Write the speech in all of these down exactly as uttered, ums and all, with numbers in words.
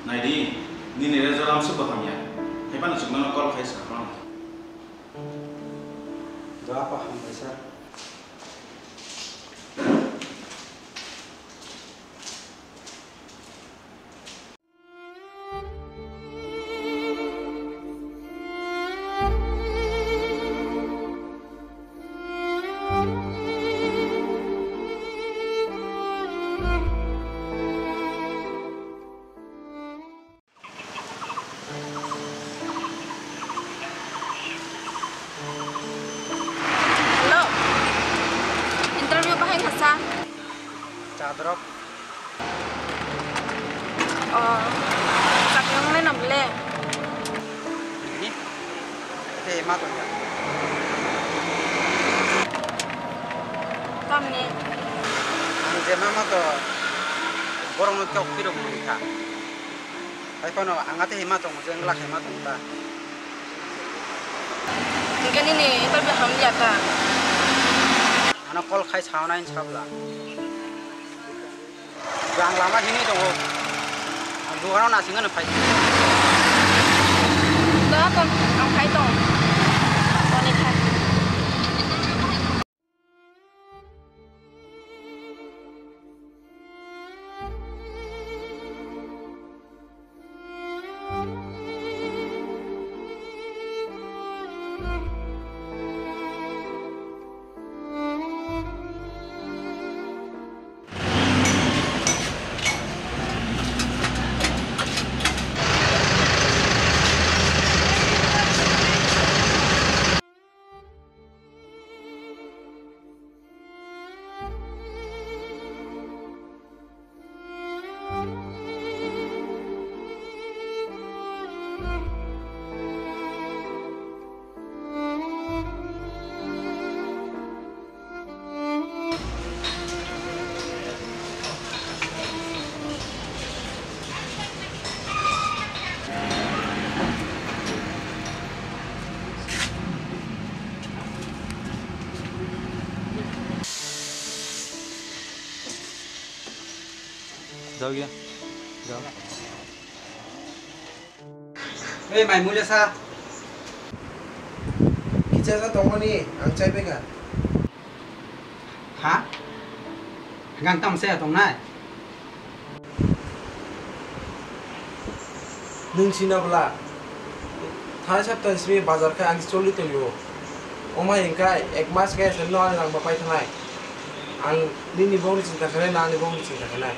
Naidi, nini result amsuk bo hamya. Haiphano chwng nono call khai sa phano. Do apa hambai sa. Hello. Interview bahai kha sa. Chadrok. Oh, chaknang le nam le. Ni? Te ma tong kha. Tamni? Ang je ma ma to borok no kok phirok mani kha. Hai phano ang ate hima tongo, je wngla khe ma tongo ta. Hingke nini interview hamya ta? Ano call khai sauna hin sabla. Ang lama hini tongo. Ang dogano nasing ano phai. Da kon, ang khai tong. Oni khai. Jao gya. Jao. Ei, mai mulia sa. Kicha sa tongmani, ang chai peka. Ha? Gang tam saya tongnai? Nwng sina bwla? Thanai sapta simi bazar khe ang choli tongo. Omo hai hwnkhe ek mas khe se no ani rang bo pai thanai. Ang nini bongni chinta khanai, na ani bongni chinta khanai.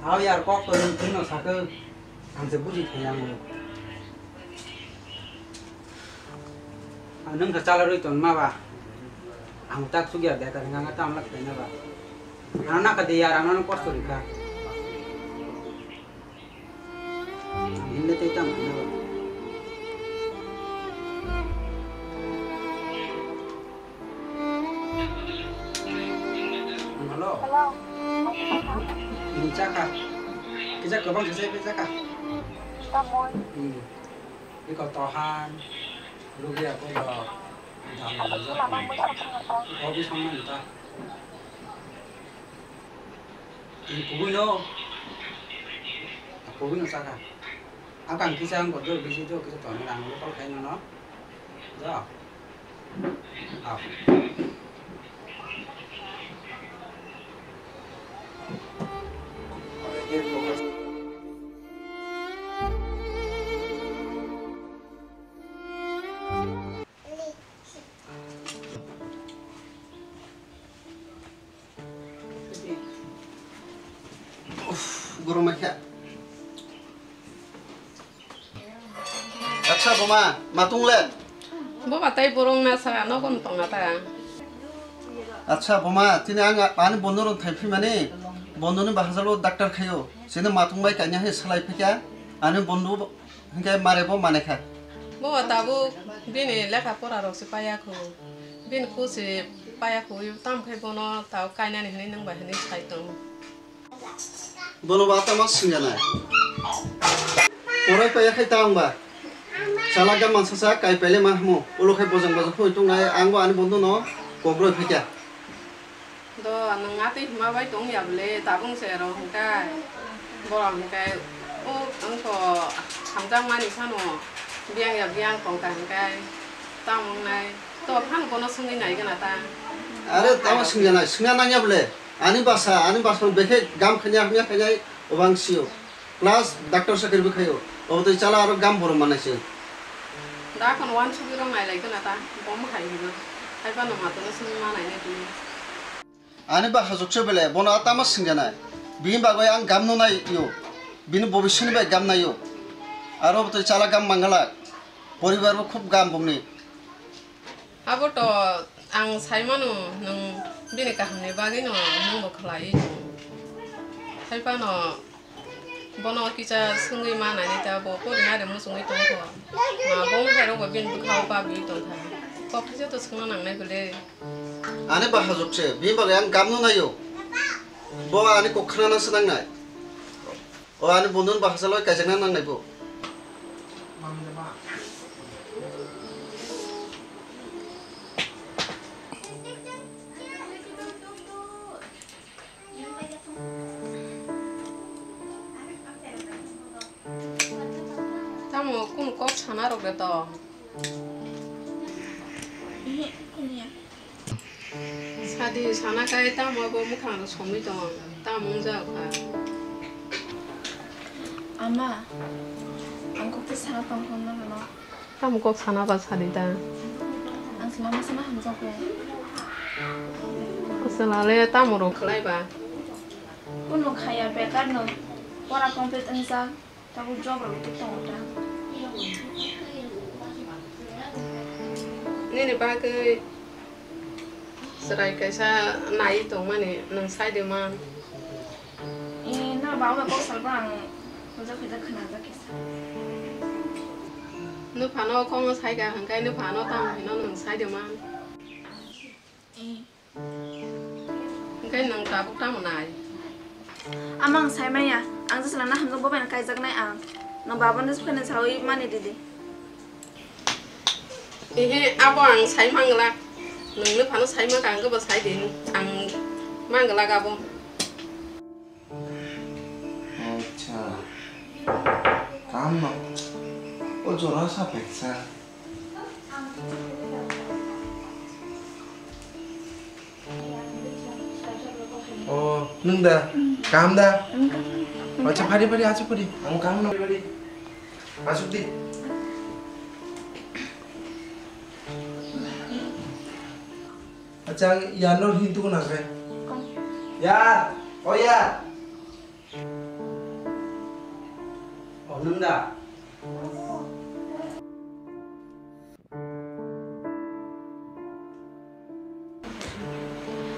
Thao yar, kok to nwng phirno sakhe, ang se buji thai ang. Ang nwng khe chala rwi ton ma ba? Ang tak suk ya bekar hwnka hwnka tamo khlai na ba? Ano nakha de yar, ano kosto rikha. Ang hinle tei tamo khlai na ba? Hello. Hello. Ini chakha. Kisa kwbang kisa kisa chakha. Tamoi. Hmm. Iko tohan. Rugi aku do. Dam. Aku lama muda apa nggak tahu. Kopi sama entah. Kubui no. Kubui no saka. Akang kisa ang kotor bisi to kisa to ang rang lo kol khaino no. Ja. Ah. Uff, gurung mai kha. Acha, buma, matung le? Buma tai burung na sa, nogon tong na ta. Acha, buma, tini ang ani bondo rok thai phi mani, bondo ni bahajalo doctor khayo. Sini matung bai kanya he salai phika, ani bondo Hingke mare bo mane kha. Bo tabuk bini lekha pora rok se paya khu. Bini khu se paya khu, tam khai bono tabuk kainani hinui nung bai hinui sai tongo. Bono ba tamo singana. Porai paya khai ta wngba. Chala ga mansa sa kai paile ma hamo. Ulo khai bojong bojong khoi tongnai, ang bo ani bondo no kokroi phaikha. To nwng atwi hwnma bai tong ya bwle, tabuk se rw hwnkhe, borok hwnkhe, o wngkho hamjakmani phano biyang ya biyang tong kha hwnkhe, tamo wngnai, to phano bono swngwi nai gana ta? Are tamo swngya nai, swngna nang ya bwle, ani bwsa, ani bwsa bekhe gam khanya hamya khanya obang sio. Plus doctor sakri bwkhaio. Obo twi chala aro gam borom manai se. Da kon wan sugi rong nai lai kana ta. Bom hai hibo. Hai ba no ma to sung ma nai ne tini. Ani ba hajok se bele bono atama singjanai. Bini bagwi ang gam no nai yo. Bini bobisini bai gam nai yo. Aro obo twi chala gam mangala. Poribar bo khub gam bongni. Abo to ang sai mano, nwng bini kahamni bagwino nwngbo khlaiwi tongo. Hai phano bono kisa swngwi ma nainai ta, bo porinani muchungwi tongkho. Ma bo wngkhairokbo bini bwkhao babiwi tongkha. Kok kisa to swngna nangnai bwle. Ani ba hajok se, bini bagwi ang gamno naio. Bo ani kok khnana se nangnai. O ani bondhuni bahasa loi kaijakna nangnai bo. Tamo kunu kok sana rok de to? Sadi sana kai tamo bo mukhang rok somwi tong, tamo wng jak kha. Ama, ang kok twi sana tong kho nono. Tamo kok sana ba sadi da. Ang se lama sana hamjak kho. Aswlale tamo rok khlai ba. Kunu khaya bekar no. Pora complete wngjak. Tabuk job rok tei tongo ta. Nini bagwi chwrai kaisa nai tongmani nwng sai de man. Eh, no ba bai kok salba ang hojak hojak khwnajak kisa. Nuphano kok no sai kha hwnkhe nuphano tamo hino nwng sai de man. Eh. Hwnkhe nwng tabuk tamo nai? Ama ang sai maya, ang jesa lana hamjak bo bai kaijaknai ang. Nwng babano phano sawi mani didi. Ehe, abo ang sai manglak. Nwng nuphano sai mankha, ang khe bo sai di. Ang manglak abo. Acha. Kam no. O jora sa peksa. O, nwng da? Kaham da? Acha, phari, phari, acha, phari. Ang kaham no, phari. Asuk di. Acha, ang yarno hintu ko nakai. Yar, o yar. O, nwng da?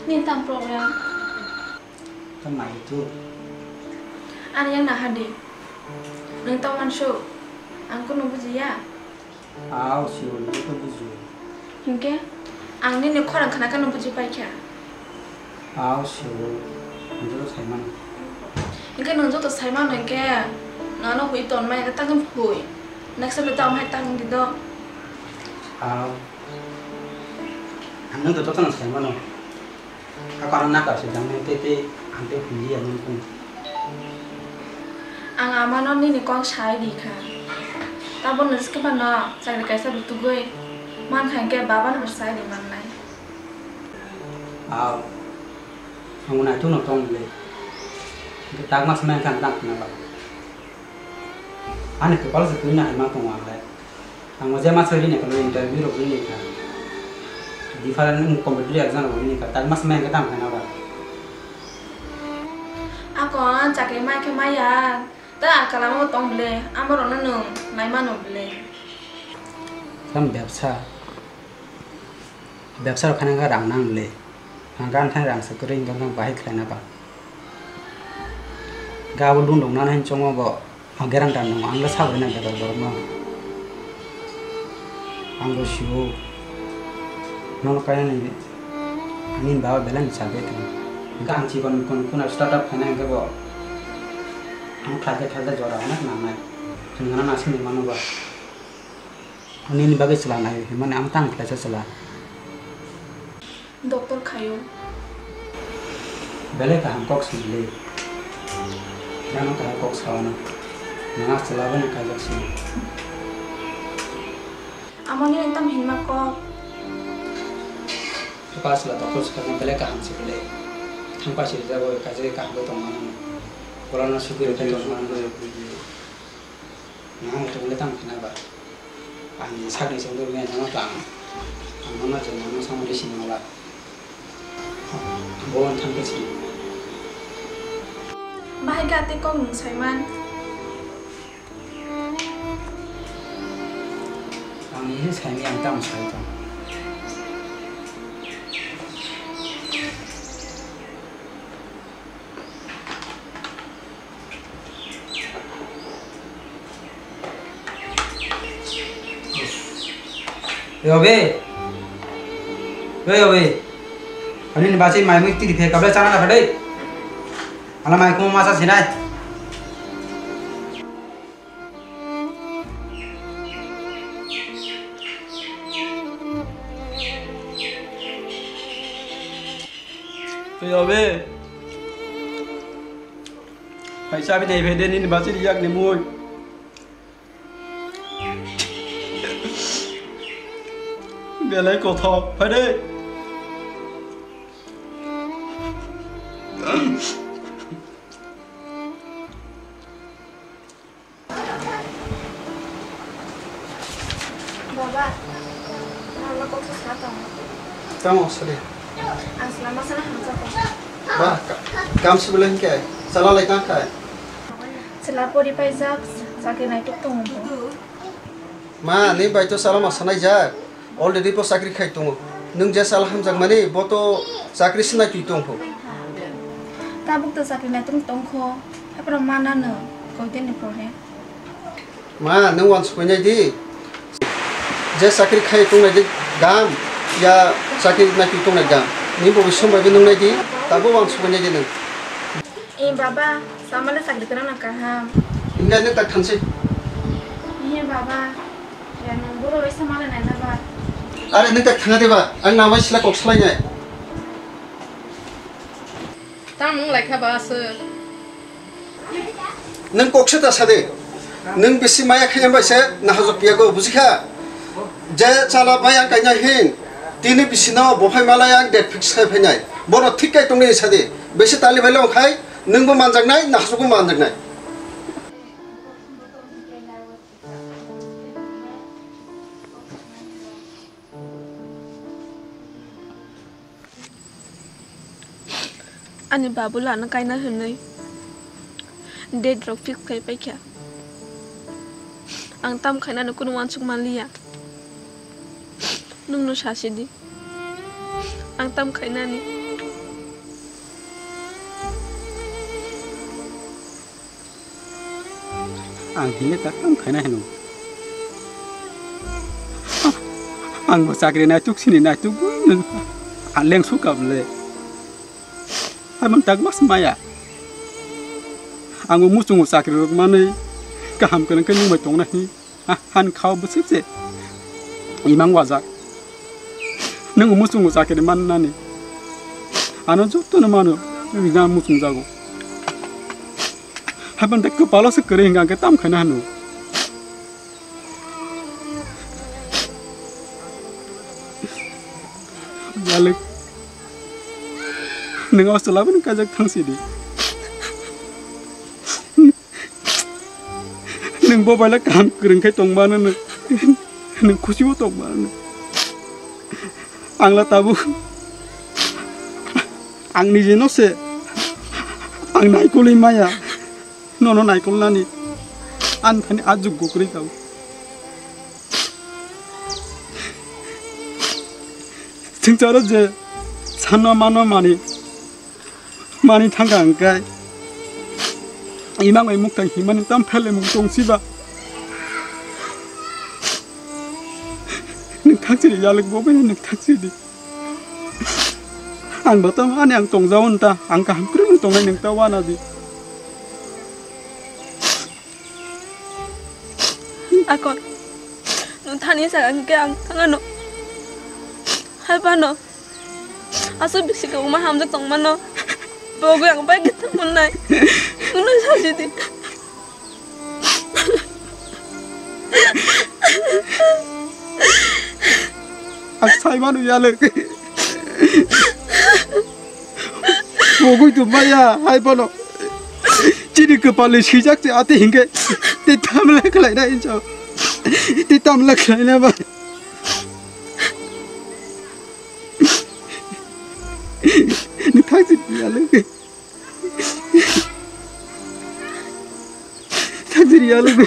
Nini tang problem? Tang nai tu. Ani yang naha di. Nwng tang mansu. Ang kunu bujiya. Aw, sio, nwng to bujiyo. Hinkhe ang nini khorang khna kheno buji paikha. Aw, sio, nwng joto saimano. Hinkhe nwng joto saimano hinkhe nano hui tonmai hinkhe tangwi hui. Next time tamo hai tang di do. Aw. Ang nwng joto tongno saimano. Ako ano naka se jang nai tei tei ang tei hwnliya nung kung. Ang amano nini kok sai di kha. Tabukno swkhe phano chakri kaisa rutugwi mankha hinkhe babano bo sai di mannai. Aw, ang bo naithokno tong le. Hinkhe tak mas mankha ang tang khna ba. Ani kwpal se twi nahima tongo ang le. Ang o je masa rini kalo interview rok rini kha. Different competitive exam rok rini kha. Tak mas mankha tang khna ba. Ako chakri mai khe maya. Ta akalamo tong ble. Amorokno nwng naimano ble. Tam bebsa. Bebsa rok khaina khe rang nang le. Ang gan thani rang se kwrwi wngkha, wngkha bahai khlaina ba. Ga abo lun rok nana hin chongma bo. Ang gerang dan nang ang le sabo rina bedar borok no. Ang bo sio. Nono kaya ni ani baba belai ni chagwi tong. Ga ang chikon kon kuna start up khaina hingke bo. Ang khlai khe khlai jora hwnna nangnai. Chwng gana nasing ni mano ba. Nini bagwi chwla nai hwnmani ang tang khlaisa chwla. Doctor khaio. Belai kaham kok swnam le. Nang kaham kok sao na. Nang chwla bwno kajak sini. Amoni wng tam hinma kok. Pas la tokol swkang belai kaham se belai. Thang pas se jabo kaje kaham tong mano. Bolano sugwi rwkhe tong mano. Nang tong le tam khna ba. Ang sakni sengdo me nang tang. Ang mano je nang samri sinala. Ang bolon thang ke sini. Bahai gate kok nung saiman. Ang ini saimi ang tamo sai tong. Yobe. Yo yobe. Ani ni bachai mai mui tiri phe kablai chana da phadai. Ala mai kuma masa sinai. Yobe. Phaisa bini phede nini bachiri yak ni mui. Belai kothok phade. Baba, ang kok sa tong. Tamo sadi. Ang selama sana hamsa ko. Ba, ka-, kam sibele hingke, sala lai tang khai. Sela pori paijak, chakri naituk tongo bo. Ma, ni bai to sala ma sanai jak. Already bo chakri khai tongo. Nwng je sala hamjak mani, bo to chakri sinai twi tong pho. Tabuk to chakri naituk tong kho. Hapra mana no, koi din ni pore. Ma, nwng wansuknai di. Je chakri khai tongnai di gam, ya chakri naipi tongnai gam. Ni bo bisom bai nungnai di, tabo wansuknai di nwng. E baba, samale chakri kana na kaham. Inga nwng tak thansi. He baba, ya nwng boro bai samale nai na ba. Are nwng tak thanga de ba, ang namai sila kok salai nai. Tamo wng lai kha ba aswk. Nwng kok se ta sa de. Nwng bisi maya khaina bai se nahajok piya go, buji kha? Je chala maya kaina hin, tini bisi no bo phai malai ang date fix khai phainai. Bono thik kai tongni sa de. Bisi tali bai long khai, nwng bo manjak nai, nahajok bo manjak nai. Ani babul ano kaina hinwi date rok fix khai paikha. Ang tam khainani kunu wansuk manliya. Nwngno sasidi. Ang tam khainani. Ang hile ta kam khaina hino. Ang bo chakri naituk sini naituk bo ang leng sukab le. Hai man tak mas maya. Ang bo muchungo chakri rok manwi kaham kwrwng khe nungbai tongna hi. Ha, han khao bwswk se imang wajak. Nwng muchungo chakiri mannani. Ano jotono mano, nwng muchung jago. Haban de kwpalo se kwrwi hwnka hwnkhe tam khaina hano. Malik, nwng o chwla bini kajak thang sidi. Nwng bo baila kaham kwrwng khai tong mano, nwng khusi o tong mano. Ang la tabuk ang niji no se ang naikolwi maya, nono naikolnani ani thani a jukgo kwrwi tabuk. Swngcharo je sanma manma mani mani thangkha hwnkhe imang bai muktang himani tam phelemung tongsiba. Nwng thaksidi yalik bo bai nwng thaksidi. Ang bo tamo ani ang tongjago nta ang kaham kwrwngno tongnai nwng ta wana di. Akon, nwng thani saka hwnkhe ang thangano. Hai phano. Aswk bisi kwbangma hamjak tongmano. Bogwi ang bai khe tongmannai. Uno sajidi. Ang sai manu yalwk. Bogwi tu maya hai bono. Chini kwpalni swijak se ate hinkhe. Tei tamle khlaina injo. Tei tamle khlaina ba. Ni thang si yalwk. Thang si yalwk.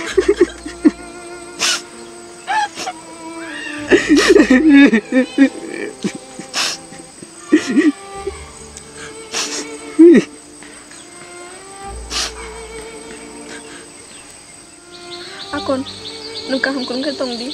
Akon, nwng kaham kwrwng khe tong di.